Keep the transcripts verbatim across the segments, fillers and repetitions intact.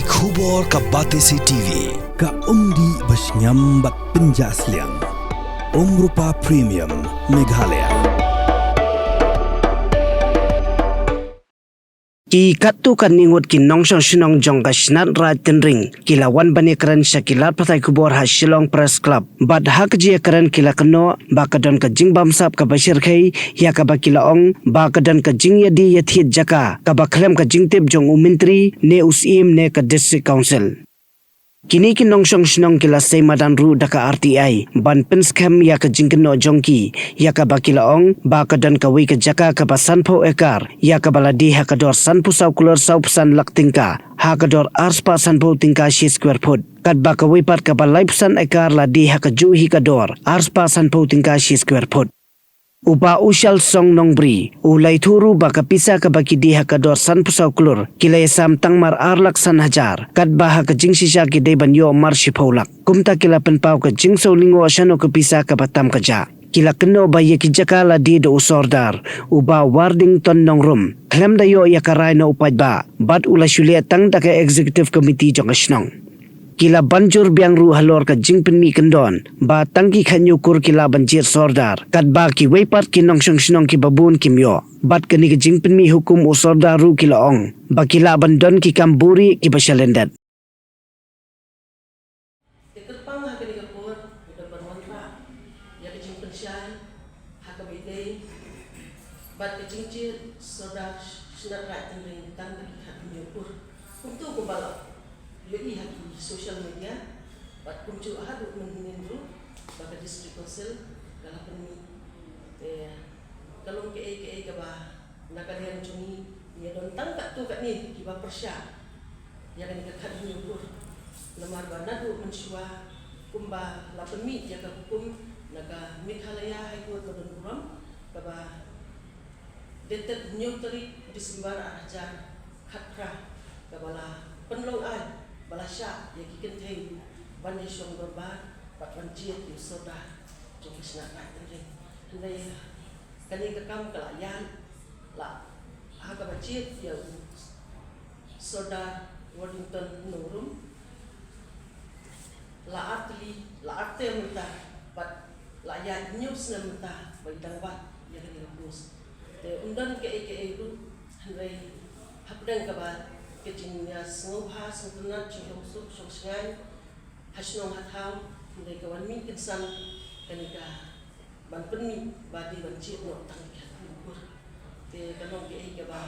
Khubor ka Batesi T V, ka umdih ba shngiam bad pynjah sliang. Umrupa Premium, Meghalaya. Ki katto katne ngut ki nongshong shnong jong ka Shnat Raij Tynring ki la wan ban ïakren sha ki lad pathai khubor ha Shillong Press Club. Bad ha ka jingïakren ki la kynnoh ba ka don ka jingbamsap kaba shyrkhei, ïa kaba ki la ong ba ka don ka jingïadie ïathied jaka kaba khlem ka jingtip jong u myntri ne u syiem ne ka District Council. Kine ki nongshong shnong ki la sei madan ruh da ka R T I ban pynskhem ïa ka jingkynnoh jong ki, ïa kaba ki la ong ba ka don kawei ka jaka kaba sanphew ekar, ïa kaba la die ha ka dor sanphew saw klur sawphew san lak tyngka ha ka dor arspah sanphew tyngka shi square foot. Katba kawei pat kaba laiphew san ekar la die ha kajuh hi ka dor arspah sanphew tyngka shi square foot. U Bah Ushal Song Nongbri u la ïathuh ruh ba ka pisa kaba ki die ha ka dor sanphew saw klur ki la ïasam tang mar ar lak san hajar, katba ha ka jingshisha ki dei ban ïoh mar shiphew lak. Kumta ki la pynpaw ka jingsngewlyngngoh shano ka pisa kaba tam ka jah. Ki la kynnoh ba ïa ki jaka la die da u Sordar, u Bah Wardington Nongrum, khlem da ïoh ïa ka rai na u paidbah, bad u la shu leh tang da ka Executive Committee jong ka shnong. Ki la ban jur biang ruh halor ka jingpynmih kyndon ba tang ki khathynñiew kur ki lah ban jied Sordar, katba kiwei pat ki nongshong shnong kiba bun kim ïoh. Bad kane ka jingpynmih hukum u Sordar ruh ki la ong ba ki lah ban don ki kam buhrieh kiba shalyndet. Te kyrpang ha kane ka por, u dang ban wanrah ïa ka jingpynshai ha kaba ïadei bad ka jingjied Sordar Shnat Raij Tynring tang da ki khathynñiew kur. Kumto kumba la ïohi ha ki social media, bad kumjuh haduh mynhynnin ruh ba ka District Council ka la pynmih. Te ka long kaei kaei kaba na ka liang jong ngi, ngi don tang katto katne kiba pyrshah ïa kane ka khathynñiew kur. Namar ba naduh mynshuwa kumba la pynmih ïa ka hukum na ka Meghalaya High Court ka don burom, kaba dated hynñiew tarik December ar hajar khatphra, kaba la pynlong ai ba la shah ïa ki kynthei ban ïashong dorbar bad ban jied ïa u Sordar jong ka Shnat Raij Tynring. Hynrei kane ka kam ka la ïaid, la ha kaba jied ïa u Sordar Wardington Nongrum, la artylli, la arter mynta, bad la ïaid hynñiew snem mynta ba i dang wad ïa kane ka post. Te ym don kaei kaei ruh, hynrei hapdeng kaba ka jingïasngewbha sngewtynnat, jingshong suk shong shngaiñ ha shnong ha thaw, hynrei ka wan mih kynsan kane ka ban pynmih ba dei ban jied noh tang ki khathynñiew kur. Te ka long kaei kaba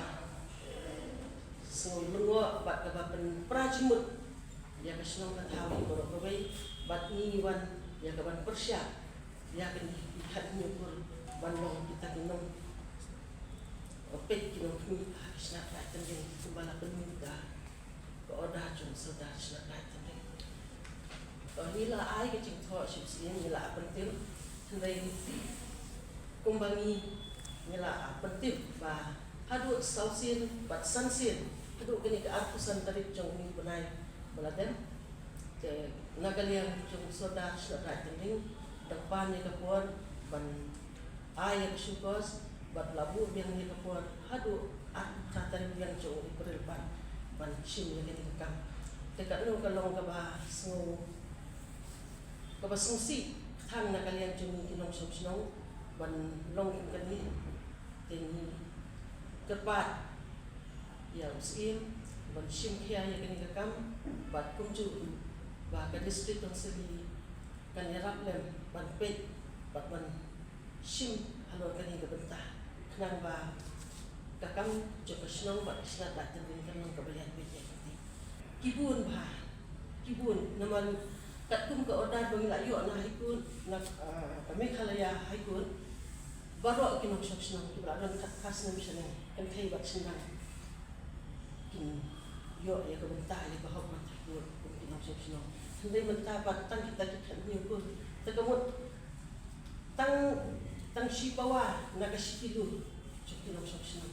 sngewlyngngoh bad kaba pynpra jingmut ïa ka shnong ka thaw hi baroh kawei, bad ngi ngi wan ïa ka ban pyrshah ïa kine ki khathynñiew kur ban long kita ki nong peit, ki nongkhmih ha ka Shnat Raij Tynring kumba la pynmih da ka order jong u Sordar Shnat Raij Tynring. To ngi la ai ka jingthoh sha u Syiem, ngi la pyntip, hynrei kumba ngi, ngi la pyntip ba haduh saw sien bad san sien, haduh kane ka arphew san tarik jong une u bnai ba la dep, te na ka liang jong u Sordar Shnat Raij Tynring dang pan ïa ka por ban ai ïa ka show cause, bad la buh biang ïa ka por haduh arphew phra tarik biang jong u April pat ban shim ïa kane ka kam. Te kano ka long kaba sngew, kaba sngewsih than na ka liang jong ngi ki nongshong shnong ban long kum kane. Te ngi kyrpad ïa u Syiem ban shim khia ïa kane ka kam, bad kumjuh ruh ba ka District Council hi kan ïarap lem ban peit bad ban shim halor kane ka bynta, khnang ba ka kam jong ka shnong bad ka Shnat Raij Tynring kan long kaba ïaid beit ïaid kti. Ki bun bha, ki bun, namar katkum ka order ba ngi la ïoh na High Court, na, ah, ka Meghalaya High Court, baroh ki nongshong shnong kiba la don khatphra snem shaneng, kynthei bad shynrang, kin ïoh ïa ka bynta ïa ka hok ban thait kum ki nongshong shnong. Hynrei mynta pat tang kita ki khathynñiew kur, te ka mut tang, tang shi pawa na ka shi kilo jong ki nongshong shnong,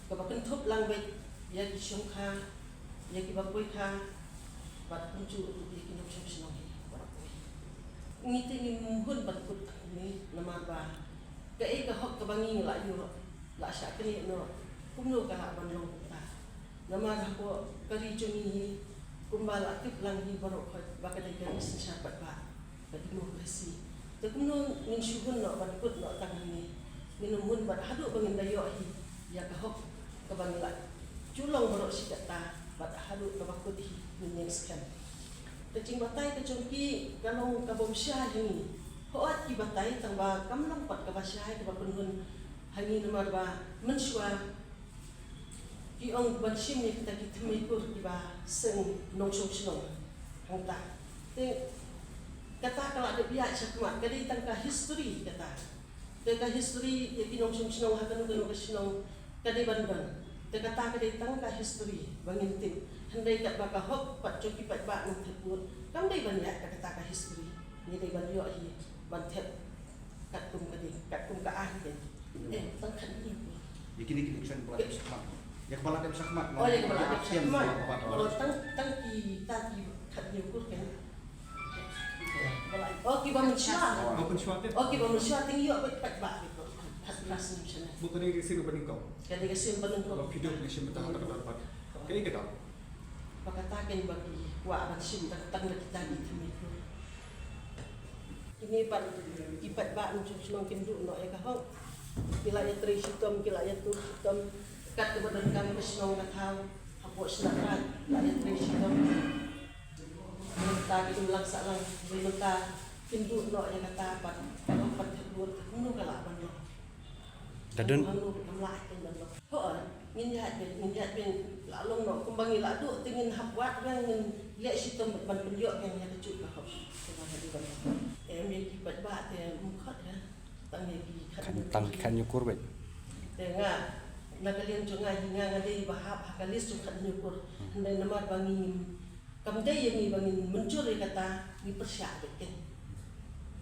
kaba kynthup lang beit ïa ki shongkha, ïa kiba poikha, bad kumjuh ïa ki nongshong shnong hi baroh kawei. Ngi te ngim hun ban kut tang kumne, namar ba kaei ka hok kaba ngi la ïoh, la shah knieh noh, kumno ka lah ban long kumta. Namar hapoh ka ri jong ngi hi, kumba la tip lang hi baroh khoit ba ka dei ka ri synshar paidbah, ka demokrasi. Te kumno ngin shu hun noh ban kut noh tang hangne? Ngin ym hun bad haduh ba ngin da ïoh hi ïa ka hok kaba ngi la ju long baroh shi katta, bad haduh kaba kut hi ngin ïeng skhem. Ka jingbatai ka jong ki ka long ka bym shai ha ngi. Hooid ki batai, tang ba kam long pat kaba shai kaba pynhun ha ngi, namar ba mynshuwa ki ong ban shim ïa kita ki thymmei kur kiba seng nongshong shnong hangta. Te kata ka la dep ïaid shakhmat, ka dei tang ka history kata. Te ka history ïa ki nongshong shnong ha kano kano ka shnong ka dei ban don. Te kata ka dei tang ka history ba ngin tip. Hynrei katba ka hok pat jong ki paidbah nongthep vote, kam dei ban ïaid da kata ka history. Ngi dei ban ïoh hi ban thep katkum ka dei, katkum ka aiñ. Eh, tang khatnïew. Ïa kine ki election ba la dep shakhmat. Ïa kaba la dep shakhmat. Oh, ïa kaba la dep shakhmat. Oh, tang, tang kita ki khatnïew kur kan. Oh, kiba mynshuwa. Oh, mynshuwa te. Oh, kiba mynshuwa te ngi ïoh beit paidbah beit. Khatphra snem shane. Bad ka dei ka sien ba nyngkong. Ka dei ka sien ba nyngkong. Ba phi dei ban shim bynta ha kata ka dorbar. Kaei kata? Ba kata kein ba ki kwah ban shim tang, tang da kita ki thymmei kur. Kine pat ki paidbah nongshong shnong kim duh noh ïa ka hok. Ki la ïatrei shitom, ki la ïatur shitom. Kat kaba donkam ka shnong ka thaw, hapoh Shnat Raij la ïatrei shitom. Mynta kim lang sahlang, mynta kim duh noh ïa kata pat. Ka long pat thep vote, kumno ka lah ban long? Ka don. Kumno kam lah ban long? Hooid, ngin ïaid biang, ngin ïaid biang, la long noh kumba ngi la duh, te ngin hap wad biang, ngin leh shitom ban pynïoh biang ïa kajuh ka hok. Te ba ka dei ban long. Em, ïa ki paidbah te mukhat, eh. Tang ïa ki khat, tang ki khatnïew kur beit. Te nga, na ka liang jong nga hi, nga, nga dei ba hap ha ka list jong khatnïew kur. Hmm. Hynrei namar ba ngi, kam dei ïa ngi ba ngin mynjur ïa kata, ngi pyrshah beit kein.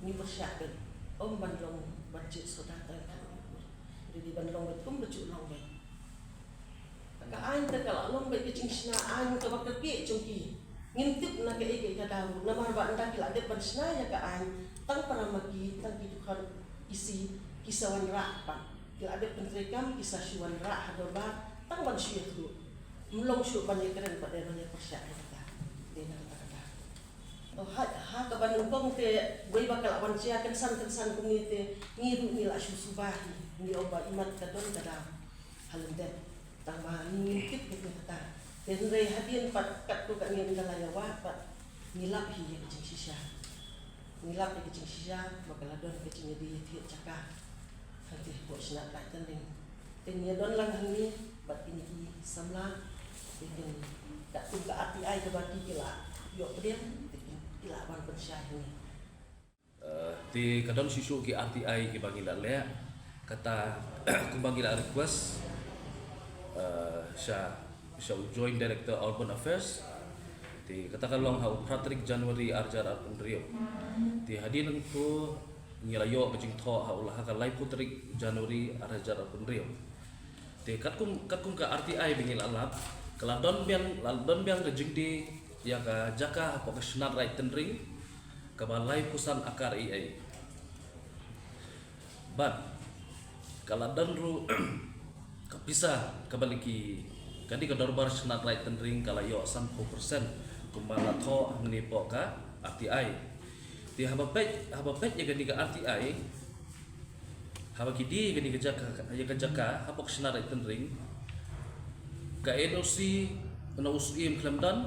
Ngi pyrshah beit. Ym ban long, ban jied soda tang khatnïew kur. Dei ban long beit kumba ju long beit. Ka aiñ te ka la long beit ka jingshna aiñ kaba kyrkieh jong ki. Ngim tip na kaei kaei ka daw, namar ba ynda ki la dep ban shna ïa ka aiñ, tang para ma ki, tang ki dkhot isi, ki sa wanrah pat. Ki la dep pyntreikam, ki sa shu wanrah ha dorbar, tang ban shu ïathuh. Ym long shuh ban ïakren pat, dei ban ïapyrshah ïa kata. Dei na kata ka daw. Oh, ha, ha kaba nyngkong te, wei ba ka la wan jia kynsan kynsan kumne te, ngi ruh ngi la shu suba hi, ngi ong ba imat ka don ka daw. Ha lyndet, tang ba ngi ngim tip ïa kata. Te hynrei hadien pat katto katne ynda la ïa wad pat, ngi lap hi ïa ka jingshisha. Ngi lap ïa ka jingshisha ba ka la don ka jingïadie ïathied jaka. Hangtei hapoh Shnat Raij Tynring. Te ngi ïa don lang hangne bad kine ki samla. Te kin, katkum ka R T I kaba ki, ki la ïoh pdiang, te kin, ki la ban pynshai hangne. Eh, te ka don shisha ki R T I kiba ngi la leh, kata kumba ngi la request, eh, sha, sha u Joint Director Urban Affairs. Te kata ka long ha u phra tarik January ar hajar arphew hynriew. Te hadien nangto ngi la ïoh ka jingthoh ha u la ha ka laiphew tarik January ar hajar arphew hynriew. Te katkum, katkum ka R T I ba ngi la lap, ka la don biang, la don biang ka jingdie ïa ka jaka hapoh ka Shnat Raij Tynring, kaba laiphew san akar ei ei. Bad ka la don ruh ka pisa kaba la ki, kane ka dorbar Shnat Raij Tynring ka la ïoh sanphew percent kumba la thoh hangne hapoh ka R T I. Te haba peit, haba peit ïa kane ka R T I, haba ki die ïa kane ka jaka, ïa ka jaka hapoh ka Shnat Raij Tynring, ka N O C na u Syiem khlem don,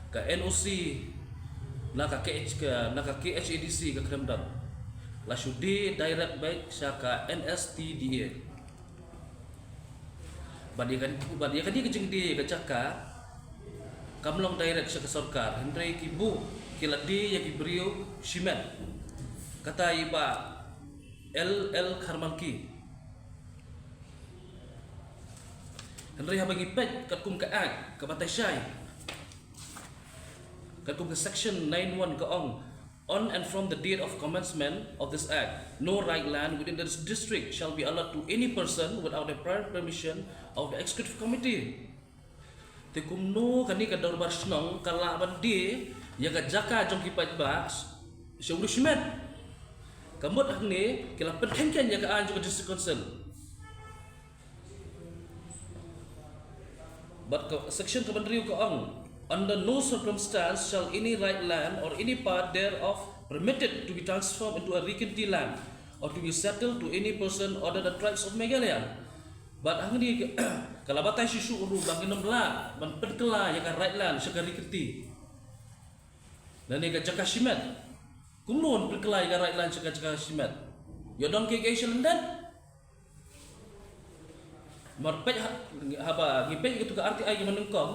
ka N O C na ka K H, ka, na ka K H A D C ka khlem don. La shu die direct beit sha ka N S T D A. Bad ïa ka, bad ïa kane ka jingdie ïa ka jaka kam long direct sha ka sorkar, hynrei ki buh, ki la die ïa ki briew shimet. Kata i Bah L L Kharmalki. Hynrei haba ngi peit katkum ka Act kaba tei shai, katkum ka Section nine one ka ong, "On and from the date of commencement of this Act, no right land within this district shall be allot to any person without the prior permission of the Executive Committee." Te kumno kane ka dorbar shnong ka lah ban die ïa ka jaka jong ki paidbah sha u riewshimet? Ka mut hangne ki la pynkheiñ ïa ka aiñ jong ka District Council. But ka, section kaba hynriew ka ong, under no circumstance shall any right land or any part thereof permitted to be transformed into a Ri Kynti land or to be settled to any person other than the tribes of Meghalaya. But hangne ka, ka la batai shisha ruh ba ngin ym lah ban pynkylla ïa ka right land sha ka Ri Kynti. Lane ka jaka shimet. Kumno pynkylla ïa ka right land sha ka jaka shimet? Ïoh don kiei kiei sha lyndet? Namar peit ha, haba ngi peit ïa katu ka R T I kaba nyngkong,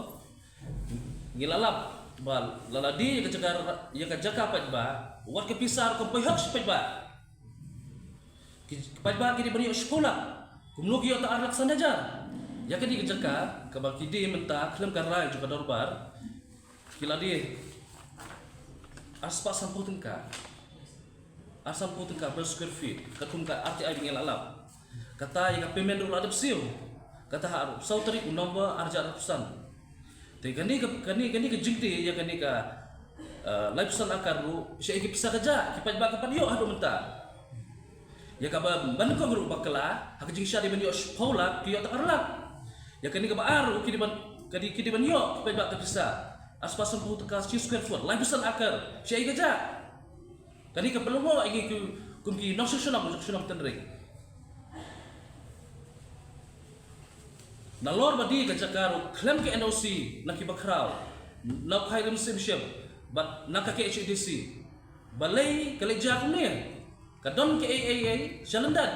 ngi la lap ba lada dei ïa ka jaka, ïa ka jaka paidbah, wat ka pisa ruh kam poi hok sha paidbah. Ki, ki paidbah ki dei ban ïoh shiphew lak. Kumno ki ïoh tang ar lak san hajar? Ïa kane ka jaka kaba ki die mynta khlem ka rai jong ka dorbar, ki la die ar spah sanphew tyngka. Ar sanphew tyngka per square feet, katkum ka R T I ba ngi la lap. Kata ïa ka payment ruh la dep siew. Kata ha arphew saw tarik u November ar hajar arphew san. Te kane ka, kane, kane ka jingdie ïa kane ka, eh, laiphew san akar ruh, shaei ki pisa ka jah, ki paidbah ki pat ïoh haduh mynta. Ïa kaba nyngkong ruh bakla, ha ka jingshah dei ban ïoh shiphew lak, ki ïoh tang ar lak. Ïa kane kaba ar ruh ki dei ban, ki dei, ki dei ban ïoh ki paidbah ka pisa. Ar spah sanphew tyngka shi square foot, laiphew san akar, shaei ka jah. Kane ka pynlong ïa ngi kum, kum ki nongshong shnong, nongshong shnong tynrai. Nalor ba die ka jaka ruh khlem ka N O C na ki bakhraw, na u Khyrim Siem Ship bad na ka K H A D C. Balei ka leit jia kumne? Ka don kaei kaei sha lyndet.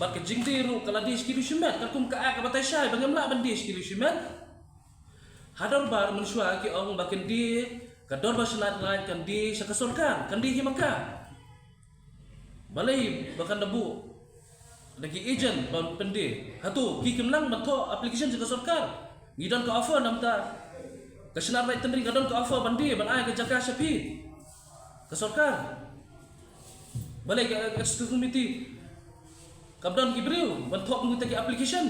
Bad ka jingdie ruh ka la die sha ki riew shimet, katkum ka Act kaba batai shai ba ngim lah ban die sha ki riew shimet. Ha dorbar mynshuwa ki ong ba kan die, ka dorbar shnat raid kan die sha ka sorkar, kan die hi ma ka. Balei ba kan da buh da ki agent ban pyndie? Hato ki kim nang ban thoh application sha ka sorkar? Ngi don ka offer namar ka shnat raid tynrai ka don ka offer ban die, ban ai ka jaka sha phi, ka sorkar. Balei ka executive committee kam don ki briew ban thoh kum kita ki application?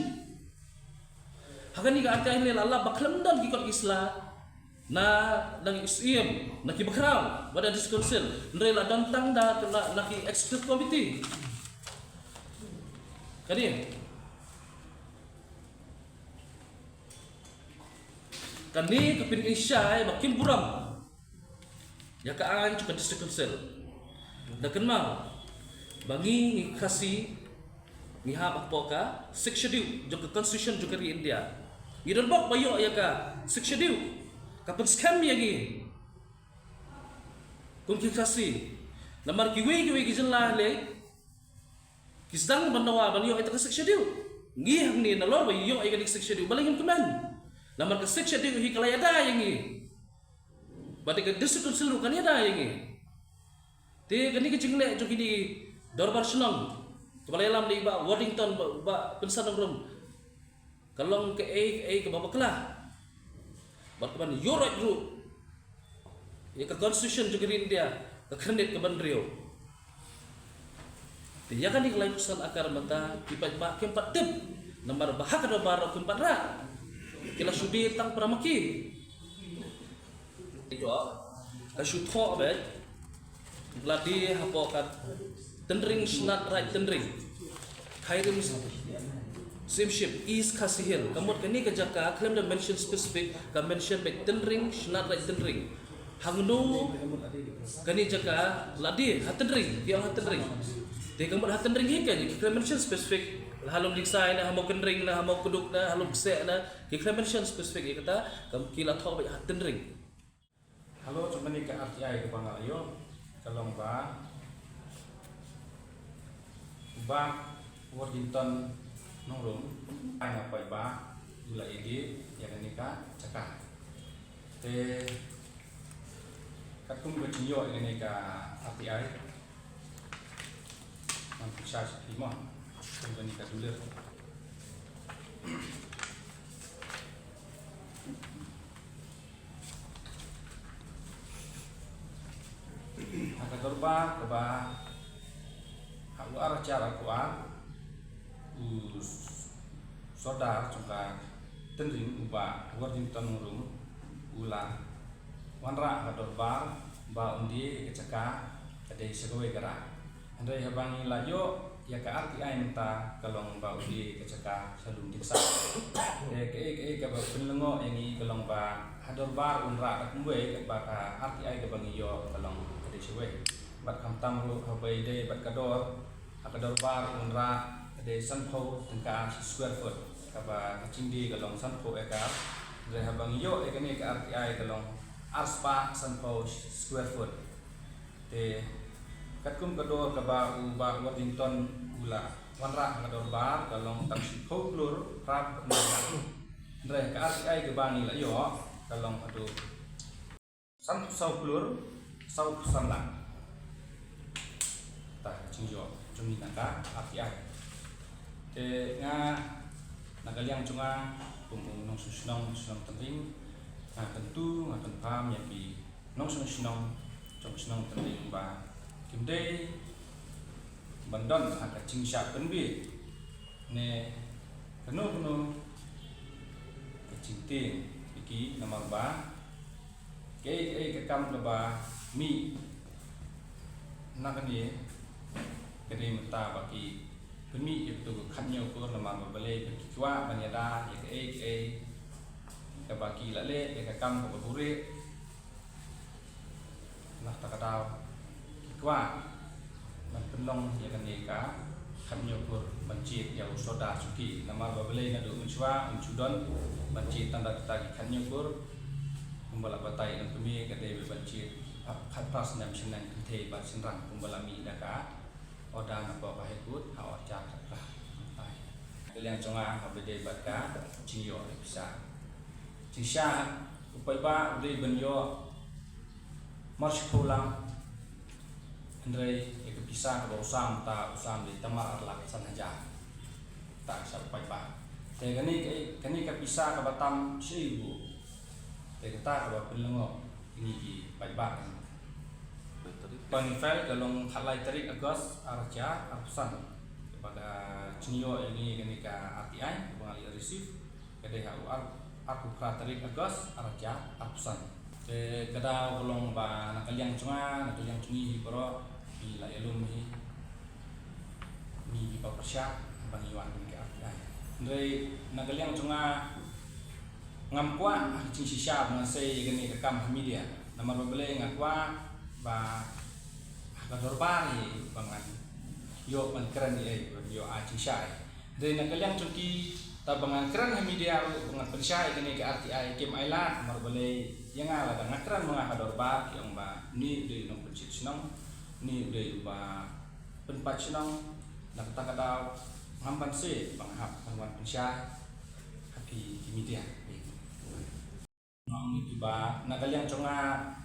Ha kane ka article la lap ba khlem don ki kot ki sla na, na ki syiem, na ki bakhraw ba da district council, hynrei la don tang da na, na ki executive committee. Kane, kane ka pynshai ba kim burom ïa ka aiñ jong ka district council. Da kynmaw ba ngi, ngi Khasi, ngi hap hapoh ka Sixth Schedule jong ka Constitution jong ka ri India. Ngi don bok ba ïoh ïa ka Sixth Schedule, ka pynskhem ïa ngi kum ki Khasi. Namar kiwei kiwei ki jylla lei ki sdang ban dawa ban ïoh ïa ka Sixth Schedule. Ngi hangne nalor ba ïoh ïa ka Sixth Schedule, balei ngim kmen? Namar ka Sixth Schedule hi ka la ïada ïa ngi. Bad ka district council ruh kan ïada ïa ngi. Te kane ka jingleh jong kine ki dorbar shnong, kaba la ïalam da i Bah Worthington, Bah, Bah Pynsan Nongrum, ka long kaei kaei kaba bakla. Bad kaban ïoh raid ruh ïa ka constitution jong ka ri India, ka khyrnit kaba hynriew. Te ïa kane ka laiphew san akar mynta ki paidbah kim pat tip, namar ba ha ka dorbar ruh kim pat rah. Ki la shu die tang para ma ki. Ka shu thoh beit, la die hapoh ka Tynring Shnat Raid Tynring, Khyrim Siem Ship, East Khasi Hills. Ka mut kane ka jaka khlem da mention specific, ka mention beit Tynring Shnat Raid Tynring. Hangno kane jaka la die? Ha Tynring, ki ong ha Tynring. Te ka mut ha Tynring hi ka, ki khlem mention specific. Ha Lumdingsai na, ha Mawkynring na, ha Mawkduk na, ha Lumkseh na, ki khlem mention specific ïa kata, ka, ki la thoh beit ha Tynring. Halor jong kane ka R T I kaba nga la ïoh, ka long ba u Bah Worthington Nongrum, ai na poi ba u la ïadie ïa kane ka jaka. Te katkum ka jingïoh ïa kane ka R T I, ngan pynshai sha phi mo, kum kane ka dulir. Ha ka dorbar kaba ha u ar hajar arphew ar, u Sordar jong ka Tynring u Bah Worthington Nongrum u la wanrah ha ka dorbar ba un die ïa ka jaka ka dei sha kawei ka rai. Hynrei haba ngi la ïoh Ïa ka R T I mynta ka long ba u dei ka jaka sha lum diksa. Te kaei kaei kaba pynlyngngoh ïa ngi ka long ba ha dorbar un rah da kumwei kaba ka R T I kaba ngi ïoh ka long ka dei shawei. Bad khamtam ruh haba ïadei bad ka dor, ha ka dorbar un rah ka dei sanphew tyngka shi square foot, kaba ka jingdie ka long sanphew acre. Hynrei haba ngi ïoh ïa kane ka R T I ka long arspah sanphew square foot. Te katkum ka dor kaba u Bah Worthington u la wanrah ha ka dorbar ka long tang shiphew klur phra phew. Hynrei ka R T I kaba ngi la ïoh ka long haduh sanphew saw klur saw phew san lak. Ta ka jingïoh jong ngi na ka R T I. Te nga na ka liang jong nga kum u nongshong shnong, shnong Tynring, nga kyntu, nga kynpham ïa ki nongshong shnong jong shnong Tynring ba kim dei ban don ha ka jingshah pynbiej ne kano kano ka jingtieng ïa ki, namar ba kaei kaei ka kam kaba mih na kane ka dei mynta ba ki pynmih ïa kato ka khathynñiew klur, namar ba balei ba ki kwah ban ïada ïa kaei kaei kaba ki la leh, ïa ka kam kaba buhrieh. Na kata ka daw ki kwah ban pynlong ïa kane ka khathynñiew klur ban jied ïa u Sordar Suki, namar ba balei naduh mynshuwa un shu don ban jied tang da kita ki khathynñiew klur. Kumba la batai lem kmie ka dei ban jied khatphra snem shaneng kynthei bad shynrang, kumba la mih da ka order na pdeng ka High Court ha u arhajar khatphra. Ka liang jong nga haba ïadei bad ka jingïoh ïa ka pisa, jingshisha u paidbah u dei ban ïoh mar shiphew lang. Hynrei ïa ka pisa kaba u sam, ta u sam dei tang mar ar lak san hajar. Ta sha u paidbah. Te kane ka, kane ka pisa kaba tam shaei ruh, te kata kaba pynlyngngoh ïa ngi ki paidbah. Ba ngi file ka long khatlai tarik August arhajar arphew san. Ba ka jingïoh ïa ngi kane ka R T I kaba nga la receive ka dei ha u ar, arphew phra tarik August arhajar arphew san. Te ka daw ka long ba na ka liang jong nga, na ka liang jong ngi hi baroh, ngi la ïalum hi, ngi kiba pyrshah ba ngi wan kane ka R T I. Hynrei na ka liang jong nga ngam kwah ha ka jingshisha ba ngan sei ïa kane ka kam ha media. Namar ba balei, nga kwah ba ha ka dorbar hi ba ngan ïoh ban kren ïa, ban ïoh ai jingshai. Hynrei na ka liang jong ki, tang ba ngan kren ha media ruh ba ngan pynshai ïa kane ka R T I kim ailad, namar balei, ïa nga lada nga kren ma nga ha dorbar ki ong ba une u dei u nongpynshit shnong, une u dei uba pynpait shnong. Na kata ka daw ngam banse ba nga hap ban wan pynshai ha ki, ki media. Ong ïa ki ba na ka liang jong nga,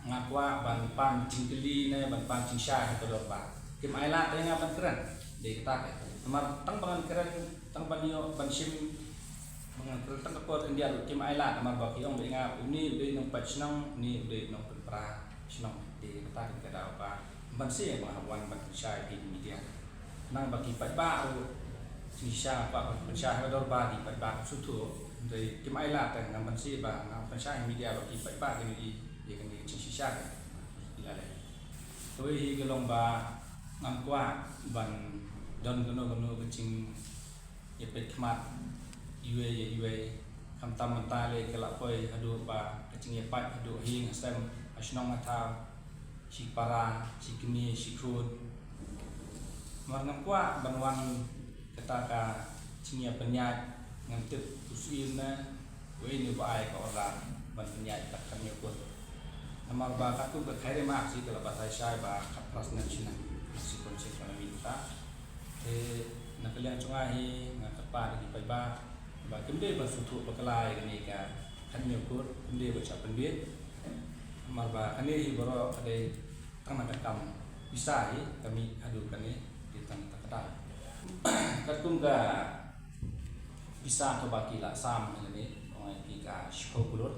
nga kwah ban pan jingkylli ne ban pan jingshai ha ka dorbar. Kim ailad ïa nga ban kren. Dei kata ka, namar tang ba ngan kren, tang ban ïoh ban shim, ba ngan kren tang ka por khyndiat ruh kim ailad, namar ba ki ong ba ïa nga une u dei u nongpait shnong, une u dei u nongpynpra shnong. Dei kata ka, ka daw ba ban sei ba nga hap wan ban pynshai ha ki media. Khnang ba ki paidbah ruh, jingshisha nga kwah ban pynshai ha ka dorbar, ki paidbah sngewthuh. Hynrei kim ailad, te ngam banse ba nga pynshai ha media ba ki paidbah kin ïohi ïa kane ka jingshisha ka la leh. Kawei hi ka long ba ngam kwah ban don kano kano ka jingïapeit khmat iwei ïa iwei. Khamtam mynta lei ka la poi haduh ba ka jingïapait haduh ha ïing ha sem, ha shnong ha thaw, shi para, shi kmie, shi khun. Namar ngam kwah ban wan kata ka jingïapynïaid, ngam tip u syiem ne uei ne uba ai ka order ban pynïaid ka khathynñiew klur. Namar ba katkum ka Khyrnit March ka la batai shai ba khatphra snem shaneng, shi khun shi khun la mih ta. Te na ka liang jong nga hi nga kyrpad ïa ki paidbah ba kim dei ban sngewthuh bakla ïa kane ka khathynñiew klur, kim dei ban shah pynbiej. Namar ba kane hi baroh ka dei tang na ka kam pisa hi ka mih haduh kane, dei tang na ka daw. Katkum ka pisa kaba ki la sam hangne, ong ïa ki ka shiphew klur,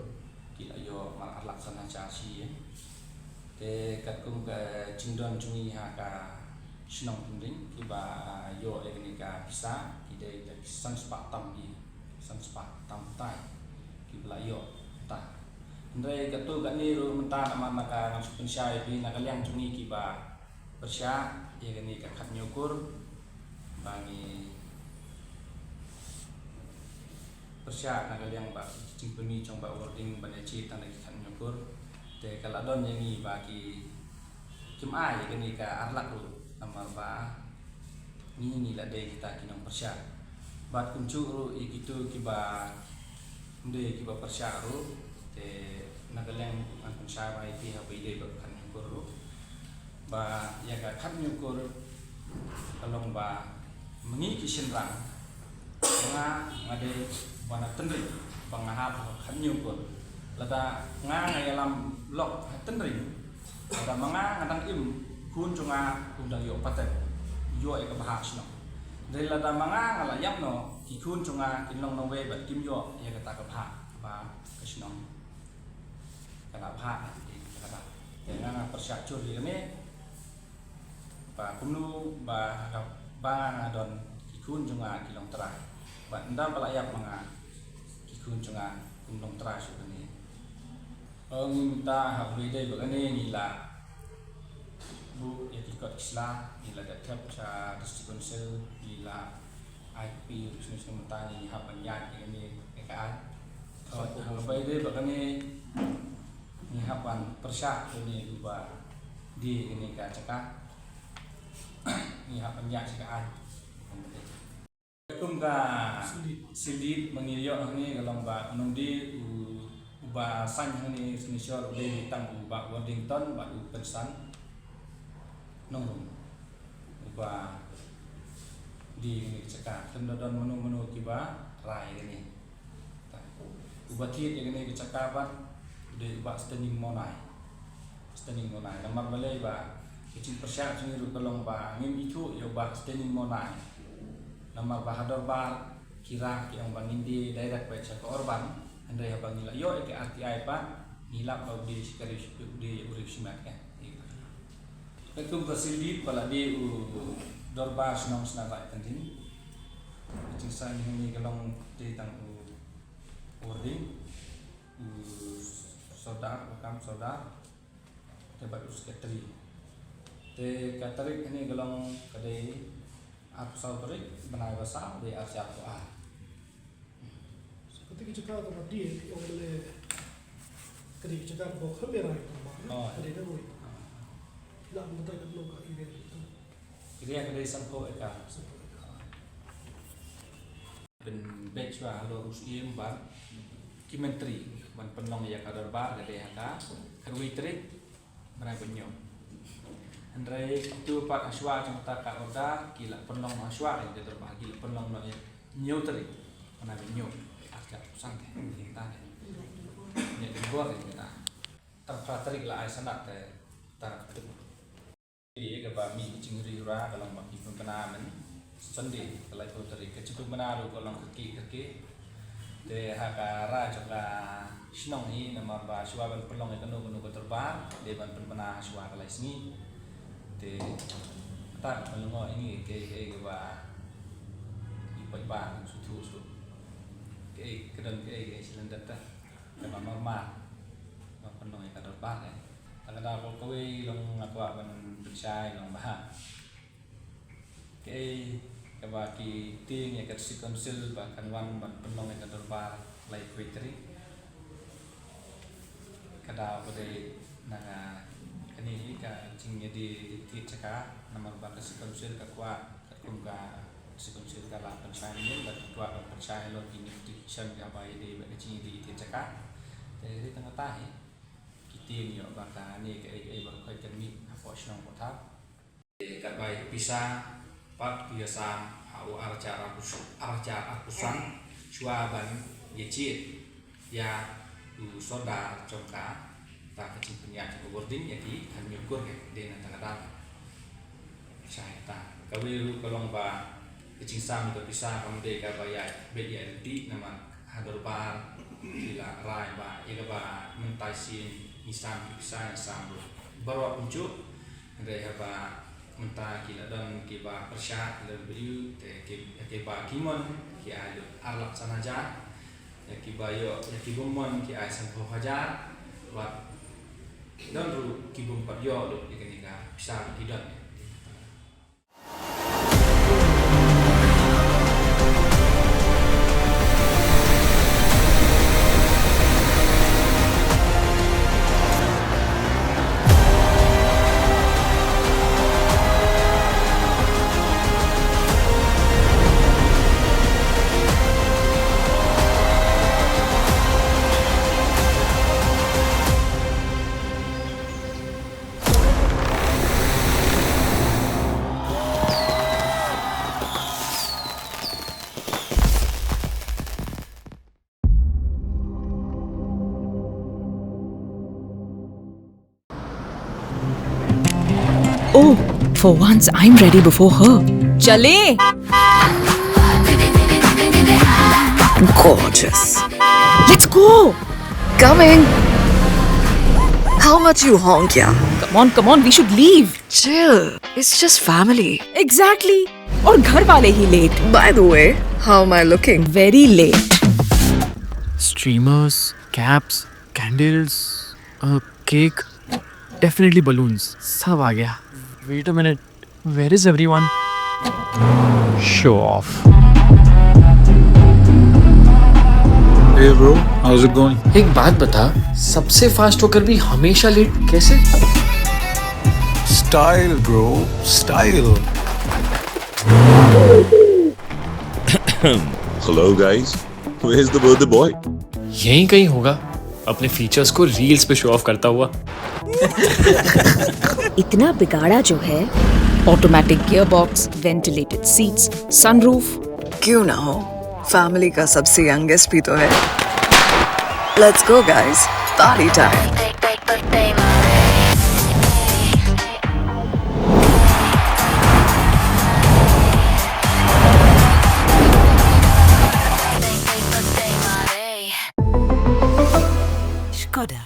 ki la ïoh mar ar lak san hajar shi ïing. Te katkum ka jingdon jong ngi ha ka shnong Tynring, kiba ïoh ïa kane ka pisa ki dei da ki san spah tam, ki san spah tam tai kiba la ïoh ta. Hynrei katto katne ruh mynta namar na ka, ngam shu pynshai ïa phi, na ka liang jong ngi kiba pyrshah ïa kane ka khathynñiew klur, Ba ngi pyrshah na ka liang ba ki jingpynmih jong Bah Warding ban ïa jied tang da ki khathynñiew kur. Te ka la don ïa ngi ba ki, kim ai ïa kane ka ar lak ruh namar ba ngi, ngi la dei kita ki nongpyrshah. Bad kumjuh ruh ïa kito kiba ym dei kiba pyrshah ruh, te na ka liang ngan pynshai ba ïa phi haba ïadei bad khathynñiew kur ruh, ba ïa ka khathynñiew kur ka long ba ma ngi ki shynrang, nga, nga dei ba na tynring ba nga hap ha khathynñiew kur. Lada nga, nga ïalam lok ha tynring, lada ma nga, nga dang im, khun jong nga un dang ïoh patek, ïoh ïa ka bhah shnong. Dei lada ma nga, nga la ïap noh, ki khun jong nga kin long nongwei bad kim ïoh ïa kata ka bhah, ba ka shnong ka la bhah ïa kata. Te nga, nga pyrshah jur ïa kane ba kumno ba ka, ba nga don, ki khun jong nga ki long trai. Bad ynda ba la ïap ma nga, ki khun jong nga kin long trai shuh kane. Ong mynta haba ïadei bad kane ngi la buh ïa ki kot ki sla, ngi la da thep sha District Council, ngi la ai copy ruh shuh shuh mynta ngi hap ban ïaid ïa kane ïa ka aiñ. Haba ïadei bad kane ngi hap ban pyrshah ïa une uba die ïa kane ka jaka. Ngi hap ban ïaid sha ka aiñ. Kum ka sildit ma ngi ïoh hangne ka long ba u nongdie u, uba sign hangne signature u dei tang u Bah Wardington bad u Pynsan Nongrum uba die hangne ka jaka. Te ym don mano mano kiba rai hangne. Uba thied ïa kane ka jaka pat u dei u Bah Standing Monai. Standing Monai. Namar balei ba ka jingpyrshah jong ngi ruh ka long ba ngim ithuh ïa u Bah Standing Monai. Namar ba ha dorbar ki rah ki ong ba ngin die direct beit sha ka urban, hynrei haba ngi la ïoh ïa ka R T I pat ngi lap ba u die shi ka ri, u die u ri shimet ka. Katkum ka sildit ba la die u dorbar shnong Sna Raid Kynding. Ka jingsign hangne ka long dei tang u Warding, u Sordar, u kam Sordar, te bad u secretary. Te ka tarik hangne ka long ka dei arphew saw tarik bnai ba saw, dei ar hajar arphew ar. Kata ka jaka kaba die, ong leh, ka dei ka jaka kaba kham ïa rai kaba, oh, ka dei na wei. La ym batai katno ka area. Area ka dei sanphew acre. Sanphew acre. Pynbeit shuwa halor u Syiem bad ki myntri ban pynlong ïa ka dorbar ka dei ha ka khatwei tarik bnai ba hynñiew. Hynrei kito pat hashwa jong kata ka order ki la pynlong hashwa ïa ka dorbar, ki la pynlong noh ïa hynñiew tarik bnai ba hynñiew. Ar hajar arphew san te, ïa kata te. Ïa ka bor ïa kata. Tang phra tarik la ai sanad te, ta Ïa kaba mih ka jingri ra ka long ba ki pynbna mynstep Sunday ka laiphew tarik, ka jingpynbna ruh ka long kyrkieh kyrkieh. Te ha ka rai jong ka shnong hi namar ba shuwa ban pynlong ïa kano kano ka dorbar dei ban pynbna shuwa ka lai sngi. Te kata ka pynlong ïa ngi kaei kaei kaba i paidbah sngewthuh shuh. Kaei ka don kaei kaei sha lyndet ta kaba marmar ban pynlong ïa ka dorbar eh. Tang ka daw kawei long nga kwah ban pynshai long ba ha kaei kaba ki tieng ïa ka District Council ba kan wan ban pynlong ïa ka dorbar laiphew tarik. Ka daw ka dei na ka, kane hi ka jingïadie thied jaka namar ba ka District Council ka kwah, katkum ka District Council ka la pynshai mynnin ba ki kwah ban pynshai halor ki notification kaba ïadei bad ka jingïadie thied jaka. Te dei tang kata hi. Ki tieng ïoh ba kane kaei kaei ba ka khoit kan mih hapoh shnong hapoh thaw. Te katba ïa ka pisa pat ki ïasam ha u ar hajar arphew, ar hajar arphew san shuwa ban ïa jied ïa u sordar jong kata ka jingpynïaid jong u Warding ïa ki khathynñiew kur, dei na kata ka daw. Shai kata. Kawei ruh ka long ba ka jingsam ïa ka pisa kam dei kaba ïaid beit ïaid ryntih namar ha dorbar ki la rai ba ïa kaba mynta sien ngi sam ki pisa ngi sam ruh baroh kumjuh. Hynrei haba mynta ki la don kiba pyrshah, ki la don briew, te ki, kiba ki mon ki ai lut ar lak san hajar. Ïa kiba ïoh, ïa ki bym mon ki ai sanphew hajar. Bad don ruh ki bym pat ïoh lut ïa kane ka pisa ki don. For once, I'm ready before her. चले। Gorgeous. Let's go. Coming. How much you honk, yeah? Come on, come on, we should leave. Chill. It's just family. Exactly. और घर वाले ही late. By the way, how am I looking? Very late. Streamers, caps, candles, a cake, definitely balloons. सब आ गया. Wait a minute. Where is everyone? Show off. Hey bro, how's it going? एक बात बता, सबसे फास्ट होकर भी हमेशा लेट कैसे? Style bro, style. Hello guys, where's the birthday boy? यहीं कहीं होगा, अपने फीचर्स को रील्स पे शो ऑफ करता हुआ. इतना बिगाड़ा जो है. Automatic gearbox, ventilated seats, sunroof. क्यों ना हो, फैमिली का सबसे यंगेस्ट भी तो है. Let's go guys, party time. Skoda.